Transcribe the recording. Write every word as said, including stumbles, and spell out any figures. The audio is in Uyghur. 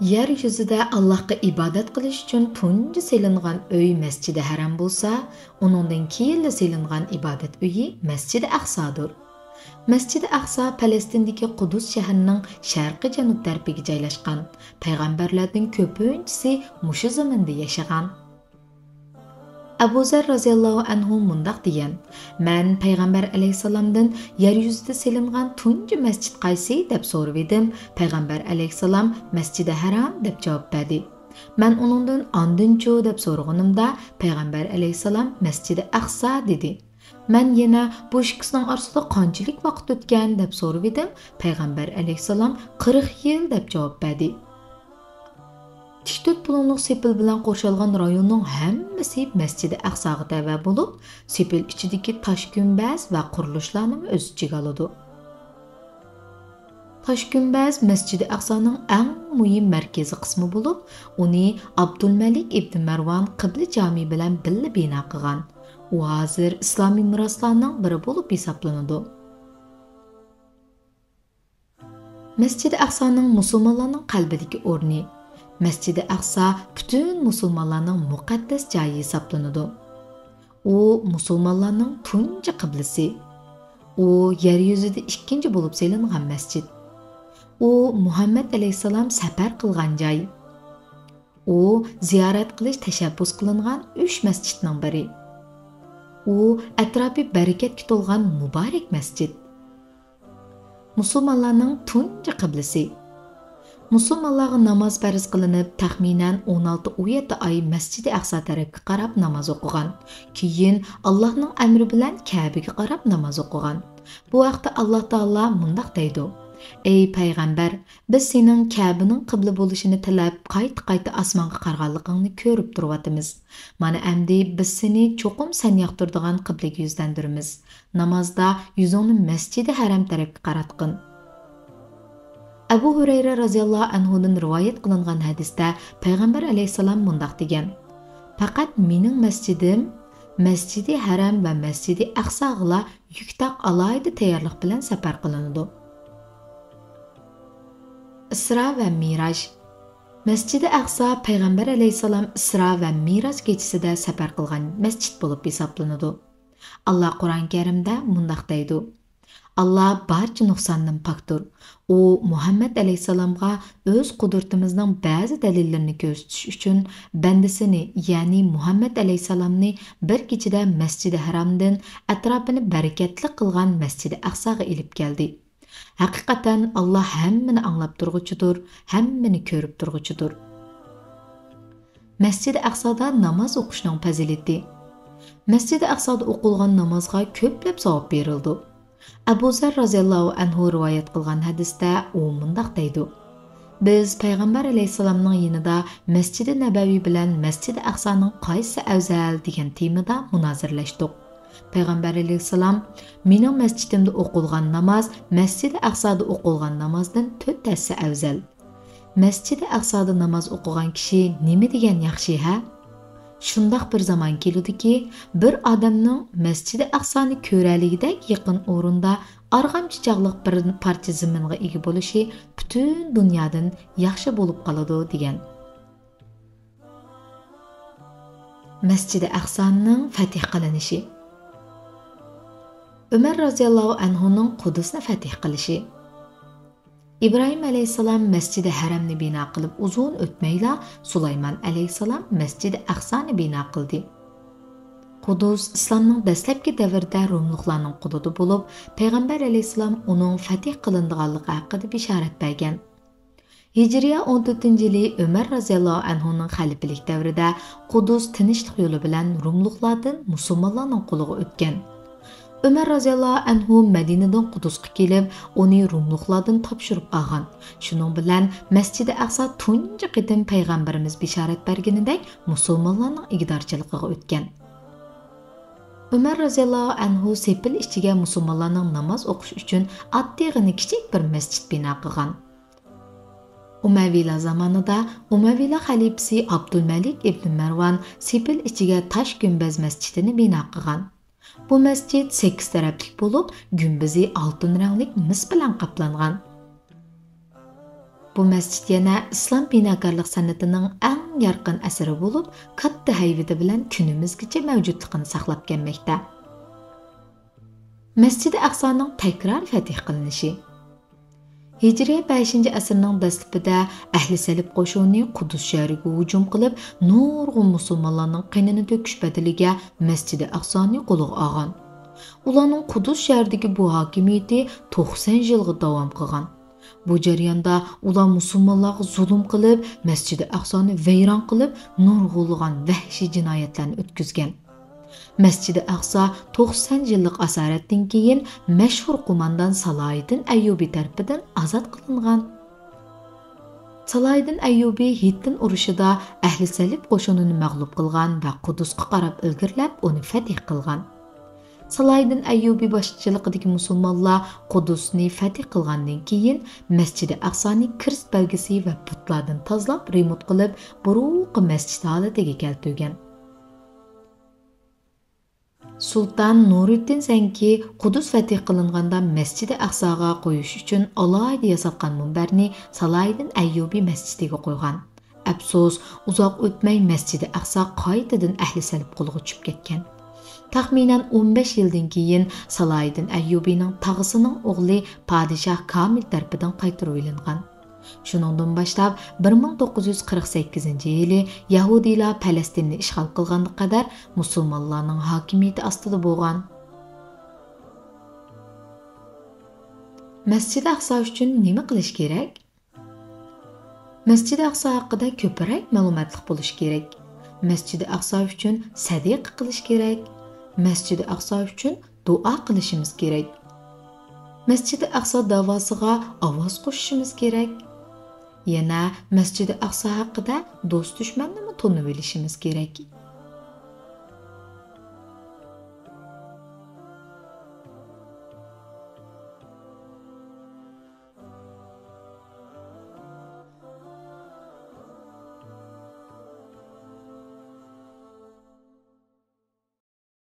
يەر يۈزىدە ئاللاھقا ئىبادەت قىلىش ئۈچۈن تۇنجى سېلىنغان ئۆي مەسجىدى ھەرام بولسا، ئۇنىڭدىن كېيىنلا سېلىنغان ئىبادەت ئۆيى مەسجىدى ئەقسادۇر. مەسجىدى ئەقسا پەلەستىندىكى قۇدۇس شەھىرىنىڭ شەرقىي جەنۇب تەرىپىگە جايلاشقان. پەيغەمبەرلەردىن كۆپىنچىسى مۇشۇ زېمىندا ياشىغان. ئەبۇ زەر رازىياللاھۇ ئەنھۇ مۇنداق دېگەن: مەن پەيغەمبەر ئەلەيھىسسالامدىن يەر يۈزىدە سېلىنغان تۇنجى مەسچىت قايسى دەپ سورىۋىدىم. پەيغەمبەر ئەلەيھىسسالام مەسجىدى ھەرام دەپ جاۋاب بەردى. مەن ئۇنىڭدىن ئاندىنچۇ دەپ سورىغىنىمدا، پەيغەمبەر ئەلەيھىسسالام مەسجىدى ئەقسا دېدى. مەن يەنە بۇ ئىككىسىنىڭ ئارىسىدا قانچىلىك ۋاقىت ئۆتكەن دەپ سورىۋىدىم. پەيغەمبەر ئەلەيھىسسالام قىرىق يىل دەپ جاۋاب بەردى. تىك تۆت بۇلۇڭلۇق سېپىل بىلەن قورشالغان رايوننىڭ ھەممىسى مەسجىدى ئەقساغا تەۋە بولۇپ، سېپىل ئىچىدىكى تاش گۈمبەز ۋە قۇرۇلۇشلارنىمۇ ئۆز ئىچىگە ئالىدۇ. تاش گۈمبەز مەسجىدى ئەقسانىڭ ئەڭ مۇھىم مەركىزىي قىسمى بولۇپ، ئۇنى ئابدۇلمەلىك ئىبنى مەرۋان قىبلە جامى بىلەن بىللە بىنا قىلغان. ئۇ ھازىر ئىسلامىي مىراسلارنىڭ بىرى بولۇپ ھېسابلىنىدۇ. مەسجىدى ئەقسانىڭ مۇسۇلمانلارنىڭ قەلبىدىكى ئورنى. مەسجىدى ئەقسا پۈتۈن مۇسۇلمانلارنىڭ مۇقەددەس جايى ھېسابلىنىدۇ. ئۇ مۇسۇلمانلارنىڭ تۇنجى قىبلىسى. ئۇ يەر يۈزىدە ئىككىنچى بولۇپ سېلىنغان مەسچىت. ئۇ مۇھەممەد ئەلەيھىسسالام سەپەر قىلغان جاي. ئۇ زىيارەت قىلىش تەشەببۇس قىلىنغان ئۈچ مەسچىتنىڭ بىرى. ئۇ ئەتراپى بەرىكەتكە تولغان مۇبارەك مەسچىت. مۇسۇلمانلارنىڭ تۇنجى قىبلىسى. مۇسۇلمانلارغا ناماز پەرز قىلىنىپ، تەخمىنەن ئون ئالتە ئون يەتتە ئاي مەسجىدى ئەقسا تەرەپكە قاراپ ناماز ئوقۇغان. كېيىن ئاللاھنىڭ ئەمرى بىلەن كەبىگە قاراپ ناماز ئوقۇغان. بۇ ھەقتە ئاللاھ تائالا مۇنداق دەيدۇ: ئەي پەيغەمبەر، بىز سېنىڭ كەبىنىڭ قىبلە بولۇشىنى تىلەپ، قايتا-قايتا ئاسمانغا قارىغانلىقىڭنى كۆرۈپ تۇرۇۋاتىمىز. مانا ئەمدى بىز سېنى چوقۇم سەن ياقتۇرىدىغان قىبلىگە يۈزلەندۈرىمىز. نامازدا يۈزۈڭنى مەسجىدى ھەرەم تەرەپكە قاراتقىن. ئەبۇ ھۇرەيرە رازىياللاھۇ ئەنھۇدىن رىۋايەت قىلىنغان ھەدىستە پەيغەمبەر ئەلەيھىسسالام مۇنداق دېگەن: پەقەت مېنىڭ مەسجىدىم، مەسجىدى ھەرەم ۋە مەسجىدى ئەقساغىلا يۈك تاق ئالاھىدە تەييارلىق بىلەن سەپەر قىلىنىدۇ. ئىسرا ۋە مىراج. مەسجىدى ئەقسا پەيغەمبەر ئەلەيھىسسالام ئىسرا ۋە مىراج كېچىسىدە سەپەر قىلغان مەسچىت بولۇپ ھېسابلىنىدۇ. ئاللا قۇرئان كەرىمدە مۇنداق دەيدۇ: ئاللا بارچە نۇقساندىن پاكتۇر. ئۇ مۇھەممەد ئەلەيھىسسالامغا ئۆز قۇدرىتىمىزنىڭ بەزى دەلىللىرىنى كۆرسىتىش ئۈچۈن بەندىسىنى، يەنى مۇھەممەد ئەلەيھىسسالامنى بىر كېچىدە مەسجىدى ھەرامدىن ئەتراپىنى بەرىكەتلىك قىلغان مەسجىدى ئەقساغا ئېلىپ كەلدى. ھەقىقەتەن، ئاللا ھەممىنى ئاڭلاپ تۇرغۇچىدۇر، ھەممىنى كۆرۈپ تۇرغۇچىدۇر. مەسجىدى ئەقسادا ناماز ئوقۇشنىڭ پەزىلىتى. مەسجىدى ئەقسادا ئوقۇلغان نامازغا كۆپلەپ ساۋاب بېرىلىدۇ. ئەبۇ زەر رازىياللاھۇ ئەنھۇ رىۋايەت قىلغان ھەدىستە ئۇ مۇنداق دەيدۇ: بىز پەيغەمبەر ئەلەيھىسسالامنىڭ يېنىدا مەسجىدى نەبەۋى بىلەن مەسجىدى ئەقسانىڭ قايسىسى ئەۋزەل دېگەن تېمىدا مۇنازىرىلەشتۇق. پەيغەمبەر ئەلەيھىسسالام: مېنىڭ مەسچىتىمدە ئوقۇلغان ناماز مەسجىدى ئەقسادا ئوقۇلغان نامازدىن تۆت ھەسسە ئەۋزەل. مەسجىدى ئەقسادا ناماز ئوقۇغان كىشى نېمە دېگەن ياخشى، ھە؟ شۇنداق بىر زامان كېلىدۇكى، بىر ئادەمنىڭ مەسجىدى ئەقسانى كۆرەلىگۈدەك يېقىن ئورۇندا ئارغامچا چاغلىق بىر پارچە زېمىنغا ئىگە بولۇشى پۈتۈن دۇنيادىن ياخشى بولۇپ قالىدۇ، دېگەن. مەسجىدى ئەقسانىڭ فەتھ قىلىنىشى. ئۆمەر رازىياللاھۇ ئەنھۇنىڭ قۇدۇسنى فەتھ قىلىشى. ئىبراھىم ئەلەيھىسسالام مەسجىدى ھەرەمنى بىنا قىلىپ ئۇزۇن ئۆتمەيلا، سۇلايمان ئەلەيھىسسالام مەسجىدى ئەقسانى بىنا قىلدى. قۇدۇس ئىسلامنىڭ دەسلەپكى دەۋرىدە روملۇقلارنىڭ قولىدا بولۇپ، پەيغەمبەر ئەلەيھىسسالام ئۇنىڭ فەتھ قىلىنىدىغانلىقى ھەققىدە بېشارەت بەرگەن. ھىجرىيە ئون تۆتىنچى يىلى ئۆمەر رازىياللاھۇ ئەنھۇنىڭ خەلىپىلىك دەۋرىدە قۇدۇس تىنچلىق يولى بىلەن روملۇقلاردىن مۇسۇلمانلارنىڭ قولىغا ئۆتكەن. ئۆمەر رازىياللاھۇ ئەنھۇ مەدىنىدىن قۇدۇسقا كېلىپ، ئۇنى روملۇقلاردىن تاپشۇرۇپ ئالغان. شۇنىڭ بىلەن مەسجىدى ئەقسا تۇنجى قېتىم پەيغەمبىرىمىز بېشارەت بەرگىنىدەك مۇسۇلمانلارنىڭ ئىگىدارچىلىقىغا ئۆتكەن. ئۆمەر رازىياللاھۇ ئەنھۇ سېپىل ئىچىگە مۇسۇلمانلارنىڭ ناماز ئوقۇش ئۈچۈن ئاددىيغىنە كىچىك بىر مەسچىت بىنا قىلغان. ئۇمەۋىيلار زامانىدا ئۇمەۋىيلار خەلىپىسى ئابدۇلمەلىك ئىبنى مەرۋان سېپىل ئىچىگە تاش گۈمبەز مەسچىتىنى بىنا قىلغان. بۇ مەسچىت سەككىز تەرەپلىك بولۇپ، گۈمبىزى ئالتۇن رەڭلىك مىس بىلەن قاپلانغان. بۇ مەسچىت يەنە ئىسلام بىناكارلىق سەنئىتىنىڭ ئەڭ يارقىن ئەسىرى بولۇپ، كاتتا ھەيۋىتى بىلەن كۈنىمىزگىچە مەۋجۇتلۇقىنى ساقلاپ كەلمەكتە. مەسچىدى ئەقسانىڭ تەكرار فەتھ قىلىنىشى. ھىجرىي بەشىنچى ئەسىرنىڭ دەسلىپىدە ئەھلى سەلىپ قوشۇنى قۇدۇس شەھىرىگە ھۇجۇم قىلىپ، نۇرغۇن مۇسۇلمانلارنىڭ قېنىنى تۆكۈش بەدىلىگە مەسچىدى ئەقسانى قولىغا ئالغان. ئۇلارنىڭ قۇدۇس شەھىرىدىكى بۇ ھاكىمىيىتى توقسان يىلغا داۋام قىلغان. بۇ جەرياندا ئۇلار مۇسۇلمانلارغا زۇلۇم قىلىپ، مەسچىدى ئەقسانى ۋەيران قىلىپ، نۇرغۇنلىغان ۋەھشىي جىنايەتلەرنى ئۆتكۈزگەن. مەسچىدى ئەقسا توقسان يىللىق ئاسارەتتىن كېيىن مەشھۇر قوماندان سالاھىدىن ئەييۇبى تەرىپىدىن ئازاد قىلىنغان. سالاھىدىن ئەييۇبى ھىتتىن ئۇرۇشىدا ئەھلى سەلىپ قوشۇنىنى مەغلۇپ قىلغان ۋە قۇدۇسقا قاراپ ئىلگىرىلەپ، ئۇنى فەتھ قىلغان. سالاھىدىن ئەييۇبى باشچىلىقىدىكى مۇسۇلمانلار قۇدۇسنى فەتھ قىلغاندىن كېيىن، مەسچىدى ئەقسانى كىرىست بەلگىسى ۋە بۇتلاردىن تازىلاپ، رېمونت قىلىپ، بۇرۇنقى مەسچىت ھالىتىگە كەلتۈرگەن. سۇلتان نۇرۇددىن زەنكى قۇدۇس فەتھ قىلىنغاندا مەسچىدى ئەقساغا قويۇش ئۈچۈن ئالاھىدە ياساتقان مۇنبەرنى سالاھىدىن ئەييۇبى مەسچىتىگە قويغان. ئەپسۇس، ئۇزاق ئۆتمەي مەسچىدى ئەقسا قايتىدىن ئەھلى سەلىپ قولىغا چۈشۈپ كەتكەن. تەخمىنەن ئون بەش يىلدىن كېيىن سالاھىدىن ئەييۇبىنىڭ تاغىسىنىڭ ئوغلى پادىشاھ كامىل تەرىپىدىن قايتۇرۇۋېلىنغان. شۇنىڭدىن باشلاپ، بىر مىڭ توققۇز يۈز قىرىق سەككىزىنچى يىلى يەھۇدىيلار پەلەستىننى ئىشغال قىلغانغا قەدەر مۇسۇلمانلارنىڭ ھاكىمىيىتى ئاستىدا بولغان. مەسچىدى ئەقسا ئۈچۈن نېمە قىلىش كېرەك؟ مەسچىدى ئەقسا ھەققىدە كۆپرەك مەلۇماتلىق بولۇش كېرەك. مەسچىدى ئەقسا ئۈچۈن سەدىقە قىلىش كېرەك. مەسچىدى ئەقسا ئۈچۈن دۇئا قىلىشىمىز كېرەك. مەسچىدى ئەقسا داۋاسىغا ئاۋاز قوشۇشىمىز كېرەك. يەنە مەسچىدى ئەقسا ھەققىدە دوست-دۈشمەننىمۇ تونۇۋېلىشىمىز كېرەك.